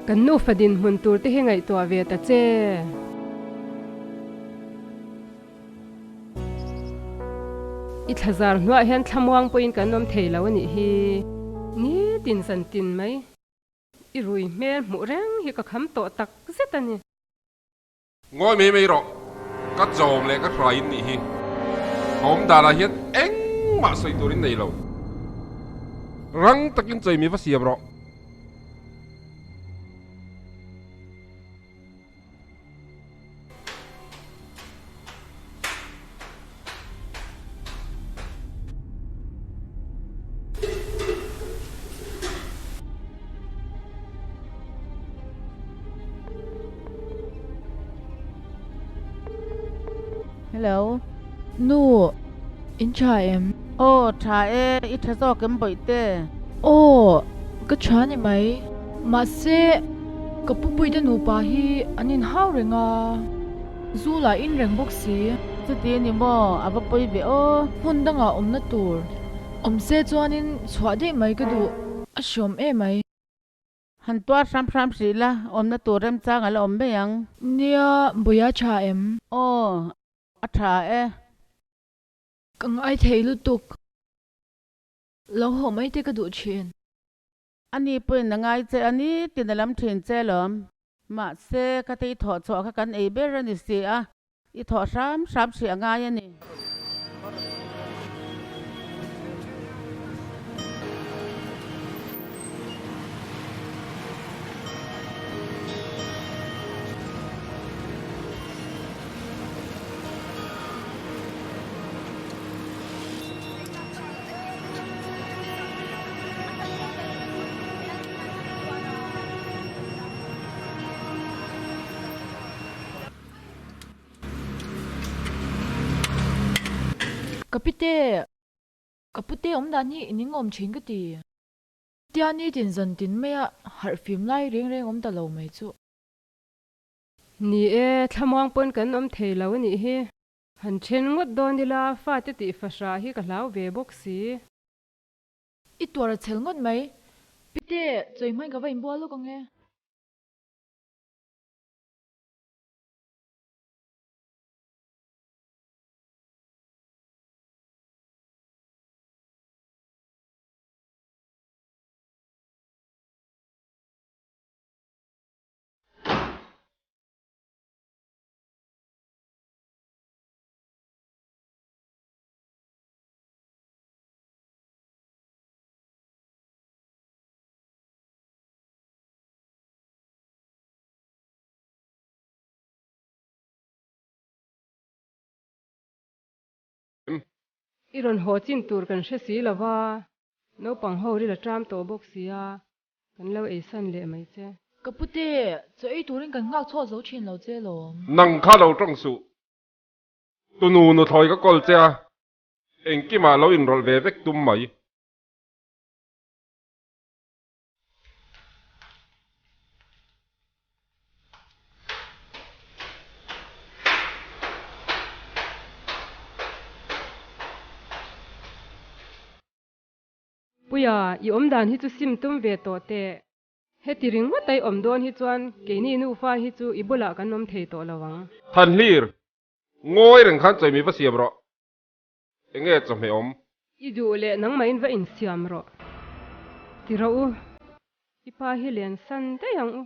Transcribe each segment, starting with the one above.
Kan nufa dinhmun tur te hi ngaihtuah ve ta che. I thlazar hnuah hian thlamuang pawhin kan awm thei lo a nih hi. Nitin zantin mai i rui hmel hmuh reng hi ka kham tawh tak zet a ni. Ngawi mai mai rawh, ka chawm leh ka hrai in nih hi. Ka awm danah hian engmah sawi turin nei lo. Rang takin chawimi va siam rawh. Hello. Nu, in tha em? Aw, tha e, i tha zawk em Bawihte? Aw, ka tha ni mai. Mahse, ka pupuite nupa hi an inhau reng a, zu lah in reng bawk si. Chuti a ni maw? A va pawi ve aw. Hmun dangah awmna tur awm se chuanin chhuah daih mai ka duh, a hreawm em mai. Han tuar hram hram hrih la, awmna tur remchang a la awm mai ang. Nia, Bawia tha em? Aw, a tha e. Ka ngai thei lutuk. Lo haw mai te ka duh thin. Ani pawhin a ngai che a ni tin a lam thin che lawm. Mahse, ka te i thawh chhuah kha kan ei ber a ni si a, i thawh hram hram hrih a ngai a ni. Ka pite, ka pute awm dan hi in ingawm thin ka ti. Tia nitin zan tin maia harh fim lai reng reng awm ta lo mai chu. Ni e, thlamuang pawn kan awm thei lo a nih hi. Han then ngawt dawn ila fate tih fahrah hi ka hlau ve bawk si. I tuar a chhel ngawt mai. Pite, chawi hmain ka va inbual lawk ang e. I rawn haw chin tur kan hre si lo va, naupang ho ril a ṭam tawh bawk si a, Kan lo ei san leh mai che. Ka pute, chaw ei turin kan nghak chhuak zo thin lo che lawm. Nang kha lo tawng suh. Tunu nuthlawi ka kawl che a, engkimah lo inrawlh ve vek tum mai. Puia, i awm dan hi chu sim tum ve tawh teh. Heti ringawt a i awm dawn hi chuan keini nufa hi chu i bulah kan awm thei tawh lo ang. Thanhlir, ngawi reng khan chawimi va siam rawh. Enge chawhmeh awm? I duh leh nangmahin va insiam rawh. Ti rawh u, i pa hi len san daih ang u.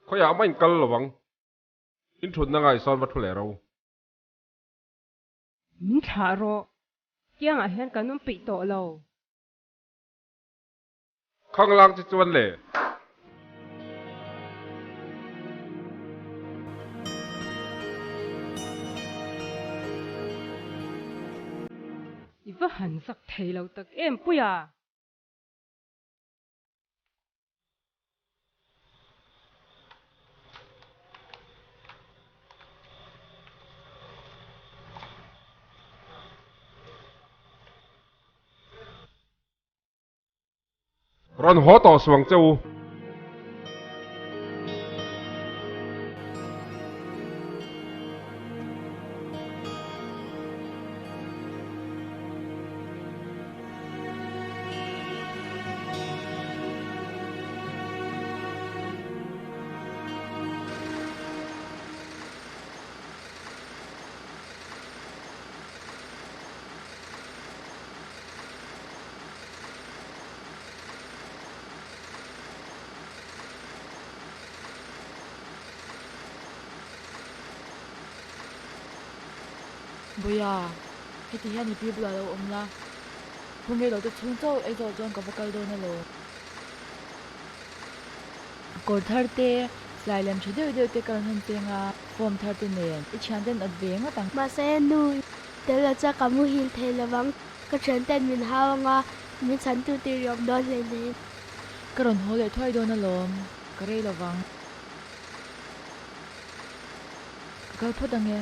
Khawiah mah in kal lo ang. In thutna ngaisawn va thu leh ro. Min thlah rawh. Kiangah hian kan awm peih tawh lo. Khanglang che chuan le. I va han zak thei lo tak em Puia. Rawn haw tawh suang che u. Bawiha, heti hian i pi bulah lo awm la, hun rei lo te chhung chauh ei zawh chuan ka va kal dawn alawm. Kawr thar te, silai lem tha deuh deuh te ka rawn hawn cheng a, form thar te nen i thian ten awt ve ngawt ang. Mahse nu tel lo chuan ka muhil thei lovang, ka thian ten min hau anga min chhantu tih ri awm dawn hleinem. Ka rawn haw leh thuai dawn alawm, ka rei lovang. Ka kal phawt ang e.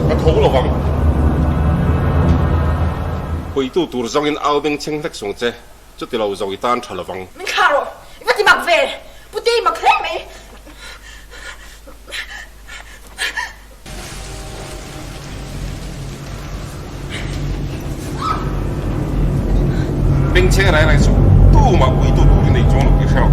Ka tho lo vang. Puitu tur zawngin au beng chheng hlek sung che, chuti lo zawng i tan tha lo vang. Min thlah rawh, i va ti mak ve, Pute i mak hle mai. Bengchheng rai rai suh, tumah puitu tur i nei chuang lo tih hre rawh.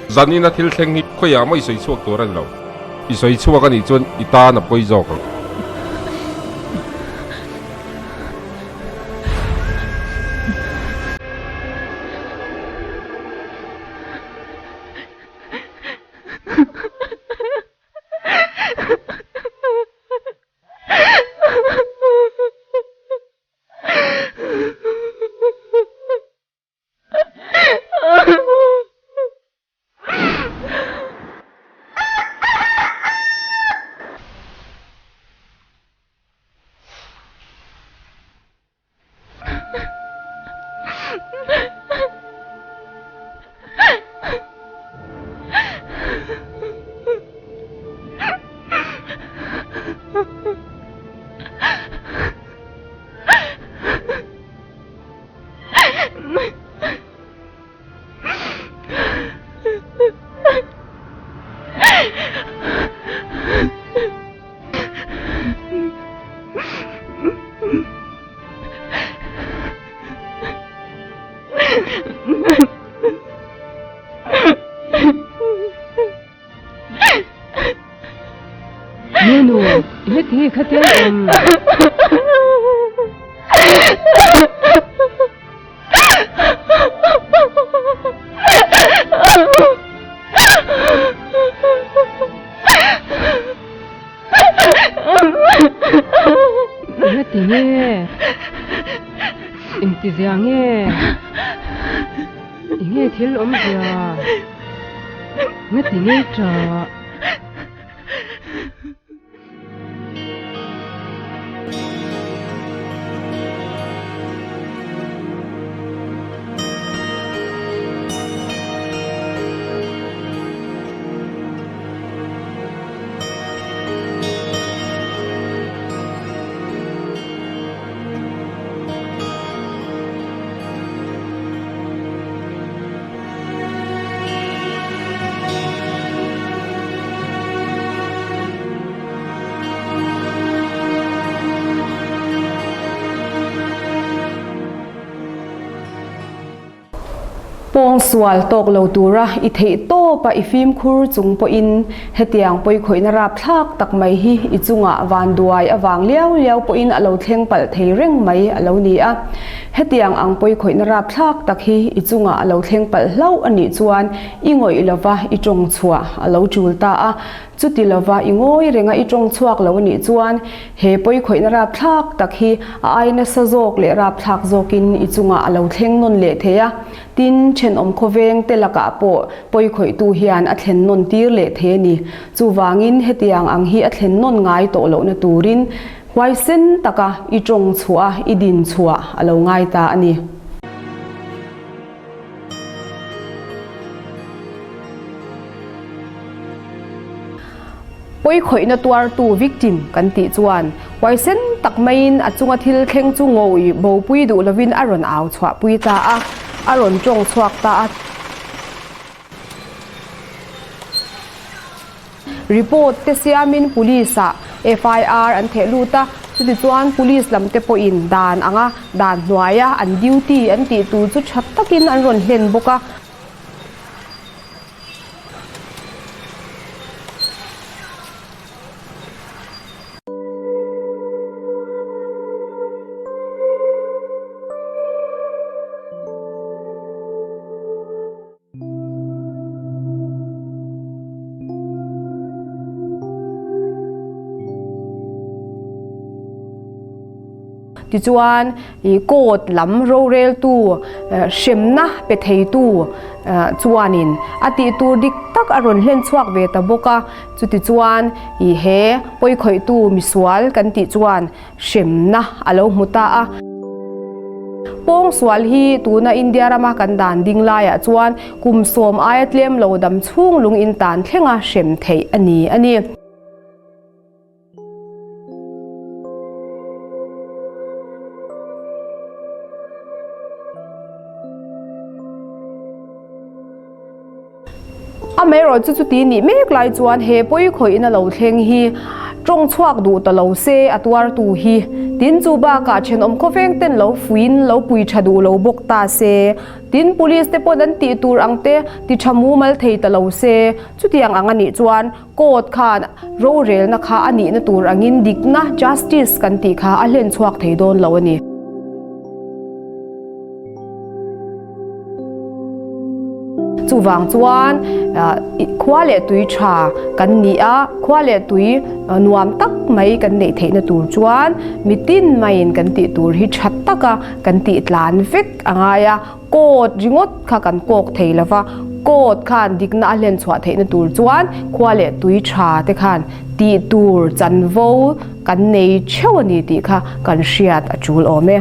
Zanina thil thleng hi khawiah maw i sawi chhuak tur a ni lo. I sawi chhuak a nih chuan i tan a pawi zawk ang. Nunu, heti hi khatia i awm. Heti nge? Engtizia nge? Enge thil awmzia? Ngati ngei ṭah? Pawngsual tawk lo tura i theih tawpa i fimkhur chung pawhin hetiang pawikhawihna rapthlak tak mai hi i chungah vanduai avang liau liau pawhin a lo thleng palh thei reng mai a lo ni a. Hetiang ang pawikhawihna rapthlak tak hi i chungah a lo thleng palh hlauh a nih chuan i ngawih lova i tawng chhuah a lo tul ta a. Chuti lova i ngawi renga i tawng chhuak lo a nih chuan he pawikhawihna rapthlak tak hi a ai nasa zawk leh rapthlak zawkin i chungah a lo thleng nawn leh thei a. Tin, thenawm khawveng te lakah pawh pawikhawihtu hian a thlen nawn tir leh thei a ni. Chuvangin hetiang ang hi a thlen nawn ngai tawh lohna turin Huaisen taka i tawng chhuah a, i din chhuah a lo ngai ta a ni. Pawikhawihna tuartu, victim, kan tih chuan huaisen tak maiin a chunga thil thleng chu ngawih bopui duh lovin a rawn au chhuahpui ta a, a rawn tawng chhuak ta a. Report te siamin Police ah FIR an theh lut a, chutichuan Police lam te pawhin dan anga dan hnuaia an duty an tih tur chu tha takin an rawn hlen bawk a. Tichuan, i court lam roreltu hremna pe theitu chuanin a tih tur dik tak a rawn hlen chhuak ve ta bawk a. Chutichuan, i he pawikhawihtu misual kan tih chuan hremna a lo hmu ta a. Pawngsual hi tuna India rama kan dan ding laiah chuan kum sawm aia tlem lo dam chhung lung in tan thlenga hrem theih a ni a ni. Amaherawhchu chuti nih mek lai chuan he pawi khawihna lo thleng hi tawng chhuak duh ta lo se a tuartu hi tin chu bakah thenawm khawveng ten lo fuiin lo pui tha duh lo bawk ta se. Tin police te pawn an tih tur ang te ti tha mumal thei ta lo se. Chutiang ang a nih chuan court khan rorelna kha a nihna tur angin dikna, justice, kan tih kha a hlen chhuak thei dawn lo a ni. Chuvang chuan khua leh tui tha kan ni a, khua leh tui nuam tak mai kan neih theihna tur chuan mitin maiin kan tih tur hi tha taka kan tih tlan vek a ngai a, court ringawt kha kan kawk thei lo va, court khan dikna a hlen chhuah theihna tur chuan khua leh tui tha te khan tih tur chanvo kan nei theuh a ni tih kha kan hriat a tul awm e.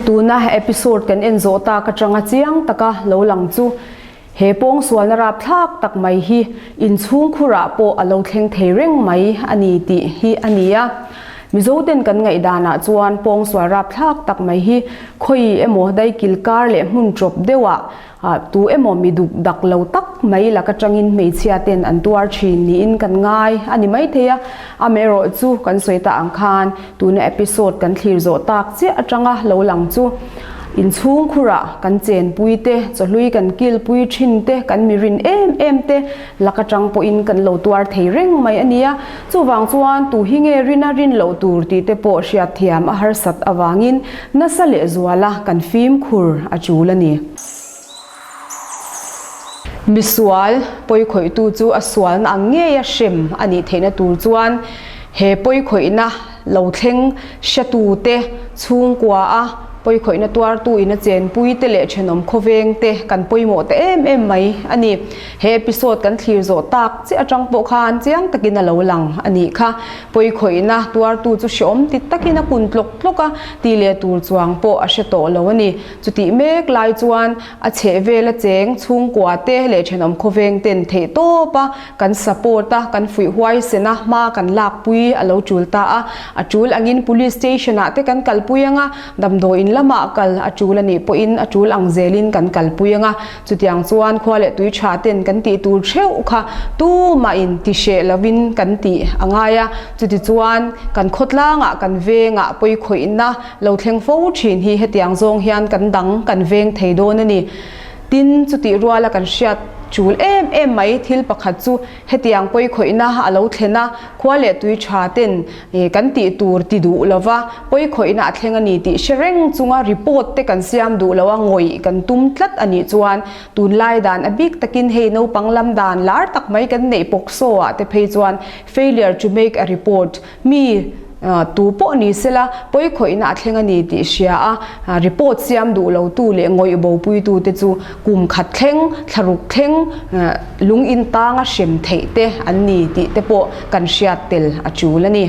Tuna episode kan en zawh tak atanga chiang taka lo lang chu he pawngsualna rapthlak tak mai hi inchhungkhurah pawh a lo thleng thei reng mai a ni tih hi a ni a. Mizoten kan ngaihdanah chuan pawngsual rapthlak tak mai hi khawi emaw daikil kar leh hmun tawp deuhah Tu emaw mi duk dak lo tak mai lak atangin hmeichhia ten an tuar thin niin kan ngai a ni maithei a, amaherawh chu kan sawi ta ang khan tuna episode kan thlir zawh tak chiah atanga lo lang chu inchhung khurah kan chenpui te, chawhlui kan kilpui thin te, kan mi rin em em te lak atang pawhin kan lo tuar thei reng mai a nia. Chuvang chuan tu hi nge rin a rin loh tur tih te pawh hriatthiam a harsat avangin nasa lehzuala kan fimkhur a tul a ni. Misual pawikhawihtu chu a sualna ang ngeia hrem a nih theihna tur chuan he pawikhawihna lo thleng hretute chhungkua a pawikhawihna tuartu in a chenpuite leh thenawm khawvengte kan pawimawh ta em em mai a ni. He episode kan thlir zawh tak chiah atang pawh khan chiang takin a lo lang a nih kha. Pawikhawihna tuartu chu hreawm ti takin a kun tlawk tlawk a, ti leh tur chuang pawh a hre tawh lo a ni. Chutih mek lai chuan a chheh vel a cheng chhungkua te leh thenawm khawveng ten theih tawp a, kan support a, kan fuih huaisen a, hma kan lakpui a lo tul ta a. A tul angin Police Station ah te kan kalpui ang a, damdawiin lamah kal a tul a nih pawhin a tul ang zelin kan kalpui ang a. Chutiang chuan khua leh tui tha ten kan tih tur theuh kha tumah in ti hreh lovin kan tih a ngai a, chutichuan kan khawtlangah kan vengah pawikhawihna lo thleng fo thin hi hetiang zawng hian kan dang kan veng thei dawn a ni. Tin, chutih ruala kan hriat tul em em mai thil pakhat chu Hetiang pawikhawihna a lo thlen a, khua leh tui tha ten kan tih tur ti duh lova pawikhawihna a thleng a ni tih hre reng chunga report te kan siam duh lo a, ngawih kan tum tlat a nih chuan tunlai dan a bik takin hei naupang lam dan lar tak mai kan neih POCSO ah te phei chuan failure to make a report Mi tu pawh ni sela pawikhawihna a thleng a ni tih hria a, report siam duh lotu leh ngawih bopuitute chu kum khat thleng, thlaruk thleng lung intanga hrem theih te an ni tih te pawh kan hriat tel a tul a ni.